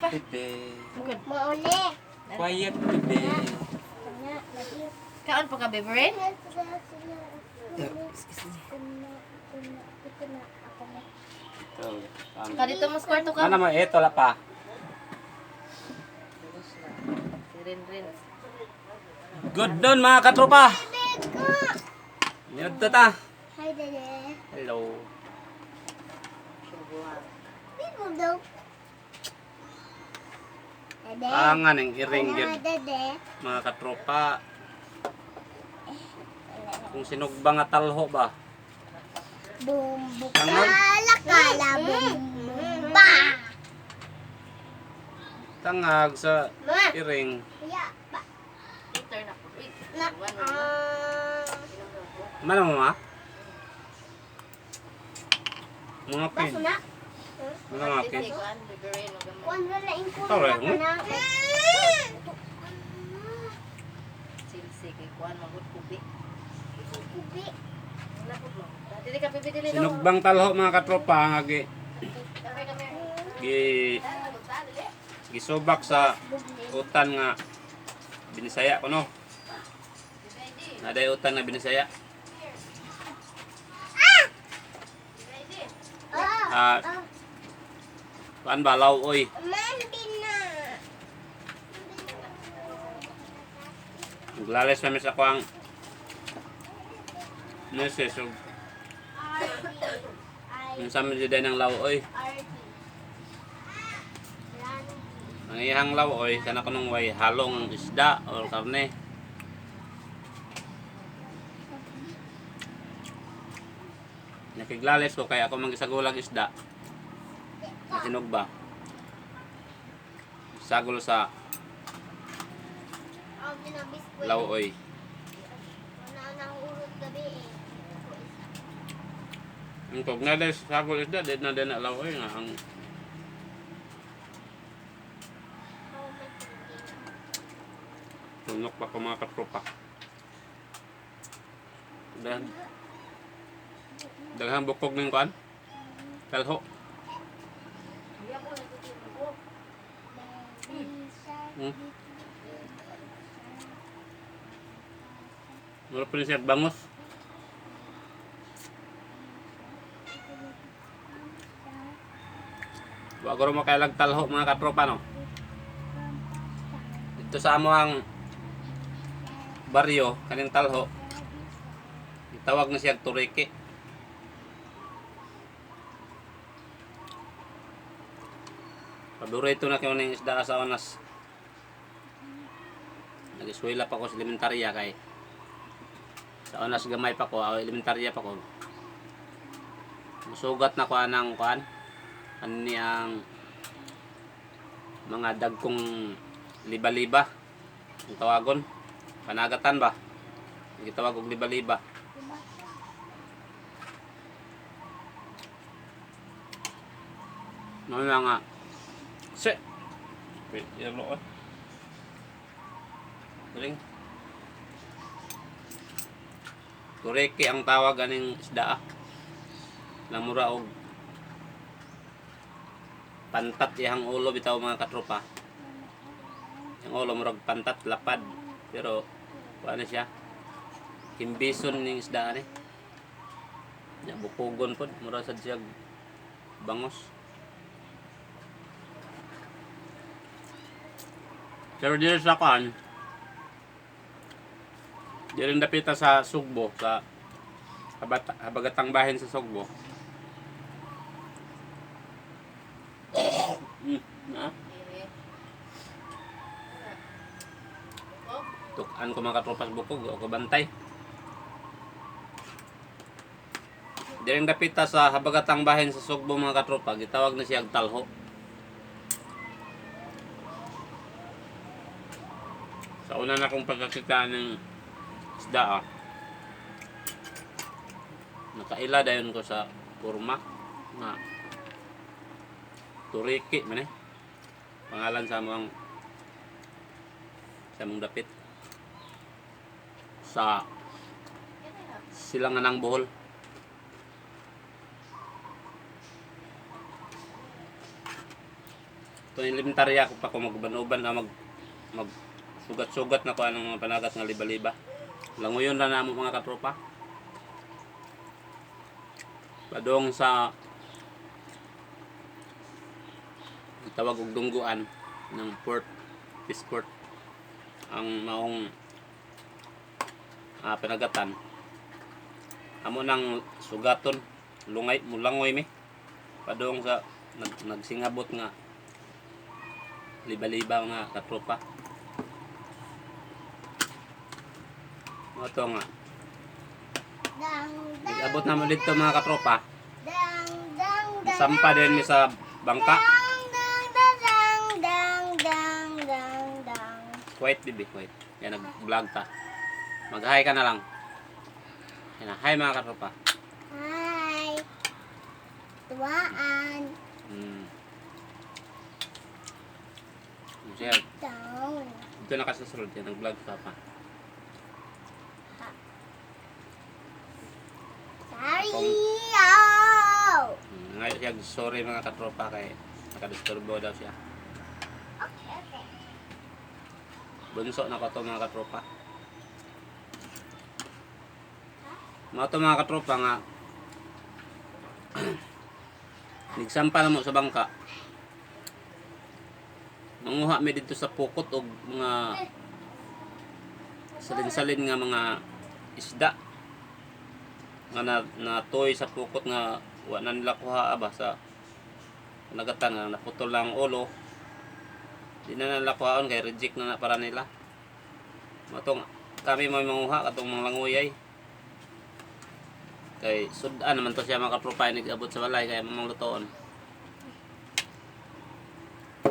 Pa. Bebe. Mugod. Mauli. Quiet, bebe. Kaon pa ka, Beverin? Ito. Ka dito mo sa kwarto ka. Ano mo, ito la pa. Si Rin Rin. Good noon, mga katropa. Niyod ta. Hi, Dede. Hello. People do. Dede. Ang aning iring Ano, gyud, Dede? mga katropa. Kung sinugba nga talho ba? Boom, boom. Tangag. Kala, kala, boom, boom, ba. Tangag sa Ma. iring. Ya, ba. Later na. Wait. Na. One, Ah. Mana mo ma? Mga pin. Baso na. Mga mga pin. Si Kuan, Beverin, o gamay. Kuan na laing ko Tara, na hmm? na. Silsi kay Kuan, magud kubi. Kubi. Wala po mo. Dili ka bibi dili. Sinugbang talho, mga katropa, nga gi gi gisubak sa utan nga Binisaya kuno. Naday utan nga Binisaya. Ah. Ah, kuan ba law oy. Mambi na. Naglalis na sa ako ang nurses ug unsa man jud ng law oy. Ang iyang law oy kana kunong way halong isda or karne. Nakiglalis ko kaya ako mangisagulag isda. Nasinugba. Sagol sa law oy. Ang pag naday sa sagol isda, di na din na law oy nga ang tunok pa ko, mga katropa. Daghang daghang bukog ning kuan. Talho. Mura pa rin siya bangos. Wa guro mo kailag talho, mga katropa, no. Dito sa amo ang baryo kaning talho. Gitawag na siya turiki. Paborito na kayo ng isda sa onas. Nag-eskwela pa ko sa elementarya kay sa onas gamay pa ko, o elementarya pa ko. Musugat na ko anang kuan. Ano niyang mga dagkong liba-liba ang tawagon. Panagatan ba? Gitawag og liba-liba. Ano na nga? Se. Wait, yelo eh. Galing. Tureke ang tawag aning isda ah. Lamura og pantat iyang ulo bitaw, mga katropa. Ang ulo murag pantat lapad. Pero kuan na siya. Himbison ning isda ani. Ya bukogon pod mura sad siya bangos. Pero dito sa kuan, dito rin dapita sa Sugbo, sa habagatang bahin sa Sugbo. Na? Tukan ko, mga katropas, bukog o kabantay. Diring dapita sa habagatang bahin sa Sugbo, mga katropa, gitawag na siya talho. Sa una na kong pagkakita ng isda ah. Nakaila dayon ko sa kurma nga turiki man eh. Pangalan sa among dapit sa silangan ng Bohol. Ito elementarya ko pa ko maguban-uban na mag mag sugat-sugat na ko anong mga panagat nga liba-liba. Languyon ra namo, mga katropa. Padong sa tawag og dungguan ng port, Pisport, ang maong panagatan. Amo nang sugaton, lungay mulangoy mi padong sa nagsingabot nga liba-liba, mga katropa. Mo to nga Dang, dang, nag-abot na mo dito, mga katropa. Dang, dang, dang. Sampa din mi sa bangka. Dang, dang, dang, dang, dang, dang, dang. Quiet, bibi, quiet. Yan, nag-vlog ta. Mag-hi ka na lang. Yan na. Hi, mga katropa. Hi. Tuwaan. Siya, Down. dito na kasi sa sulod. Yan, nag-vlog ka pa. Sorry. Kung- Oh. Ngayon siya, sorry mga katropa, kay nakadisturbo daw siya. Okay. Bunso na ko to, mga katropa. Mga to, mga katropa, nga nigsampa na mo sa bangka. Manguha mi dito sa pukot og mga salin-salin nga mga isda nga natoy sa pukot nga wa na nila kuha ba sa nagatan nga naputol lang ang ulo, di na nila kuhaon kay reject na na para nila. Matong kami may manguha katong mga languyay kay sudan naman to siya, mga katropa, nag-abot sa balay kay mamang lutoon.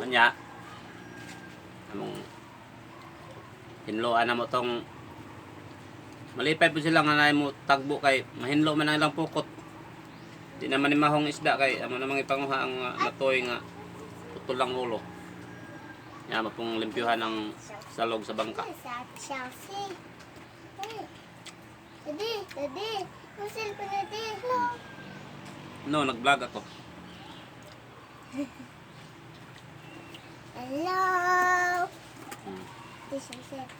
Anya among hinloan na mo tong malipay po sila nga naay mo tagbo kay mahinlo man ang ilang pukot. Di naman ni mahong isda kay amo namang ipanguha ang natoy nga putol lang ulo. Ya mapong limpyuhan ang salog sa bangka. Chelsea. Hey. Daddy, Daddy. Yung cellphone, Daddy. No. No, nag-vlog ako. Hello. This is it.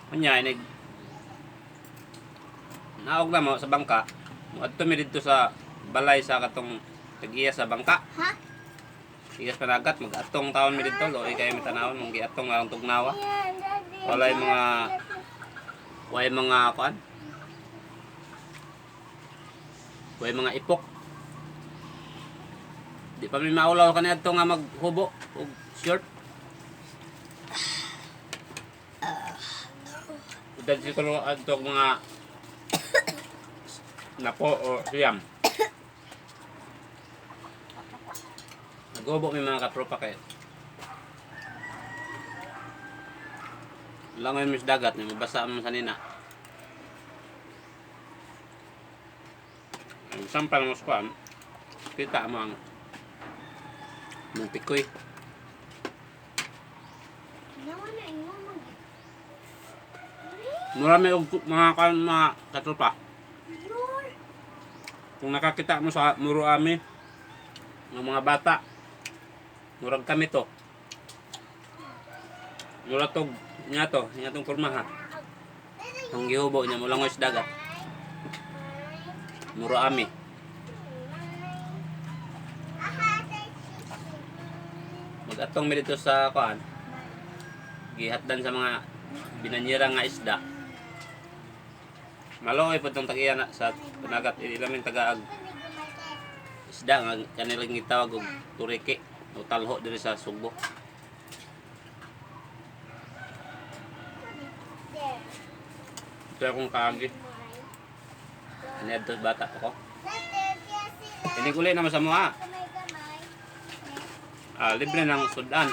Unya inig naog na mo sa bangka. Moadto mi didto sa balay sa katong tag-iya sa bangka. Ha? Iyas panagat mag-atong taon mi didto, loy kayo mi tanawon mong giatong alang tugnawa. Yan, Daddy. Walay mga walay mga kuan. Walay mga ipok. Di pa mi maulaw kaniadto nga maghubo og short. Dahil siguro adto mga napo o siyam. Naghubo mi, mga katropa, kayo. Langoy mo sa dagat, may mabasa mo sa nina. Ang sampal mo sa kuwan, kita mo ang mong pikoy. Mura may mga kuwan, mga katropa. Kung nakakita mo sa muro ami ng mga bata, murag kami to. Mura tog nga to, nga tong kurma ha. Ang gihubo niya, mulangoy sa dagat. Muro ami. Magatong mi dito sa kuan. Gihatdan sa mga binanyera nga isda. Maluoy po itong tagiya na sa panagat ilamin tagaag isda nga kanilang gitawag og turiki o talho diri sa Sugbo. Ito akong kaagi. Ani adto bata pa ko. Tiniguli naman sa mua. Ah, libre ng sudan.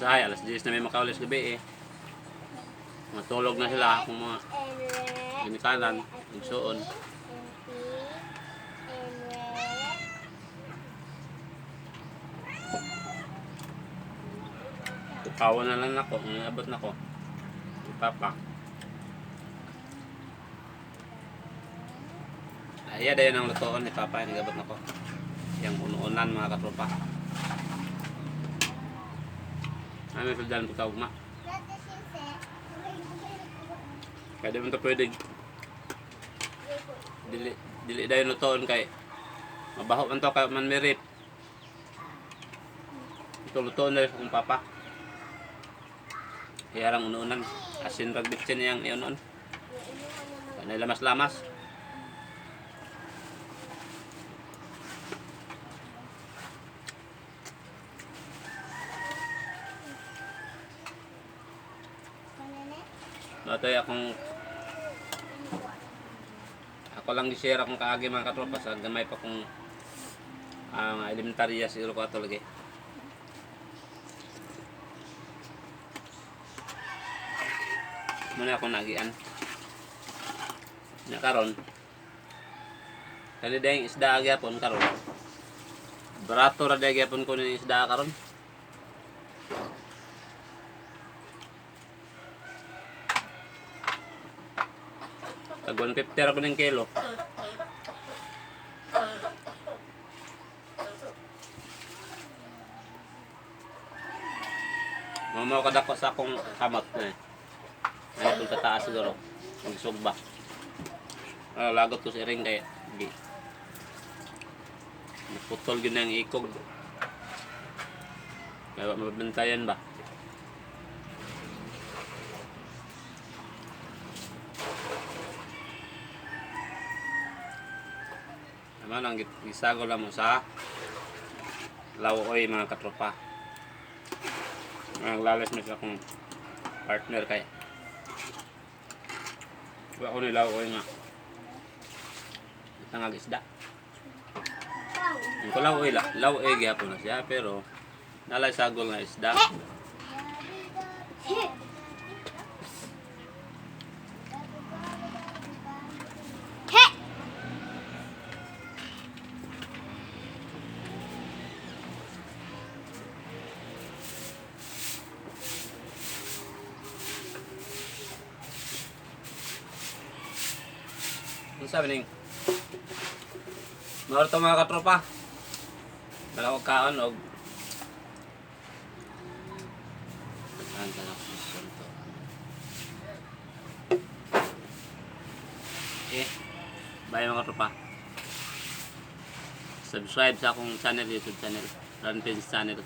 Sahay, alas 10 na may makaulis gabi eh. Matulog na sila kung mga ginikanan, igsuon. Tukawan na lang ako, ang na ko. Ni Papa. Ay, dayon ang lutoon ni Papa, nagabot na ko. Yang unuunan mga katropa. Ano suldan ko kaugma. Kaya di man to pwede dili dili dayon lutoon kay mabaho man to kay man merit. Ito lutoon na rin sa akong papa. Kaya unuunan. Asin rag bitsin niyang iunon. Kanay lamas-lamas. Natay akong ako lang gi-share akong kaagi mga katropa sa gamay pa kong ang elementarya siguro ko ato lagi. Muna akong nagian. Nya karon. Kani dayang isda gyapon karon. Barato ra day gyapon ko ning isda karon. Tag 150 ra ko ning kilo. Mamaw kadako sa akong kamot na eh. Ano itong tataas siguro. Magsugba. Ah, lagot ko sa iring kaya. Di. Naputol yun ang ikog. Kaya wa mabantayan ba? Tama lang, gisago lang mo sa lawoy mga katropa. Ang lalas mo sa akong partner kaya. Wa ko ni lawoy nga. Tangag isda. Ang ko lawoy la, lawoy gyapon na siya pero nalay sagol nga isda. He! Ano sabi ning? Maro to mga katropa. Wala ko kaon og Saan ka na position to? Okay. Bye mga katropa. Subscribe sa akong channel, YouTube channel. Ranpins channel.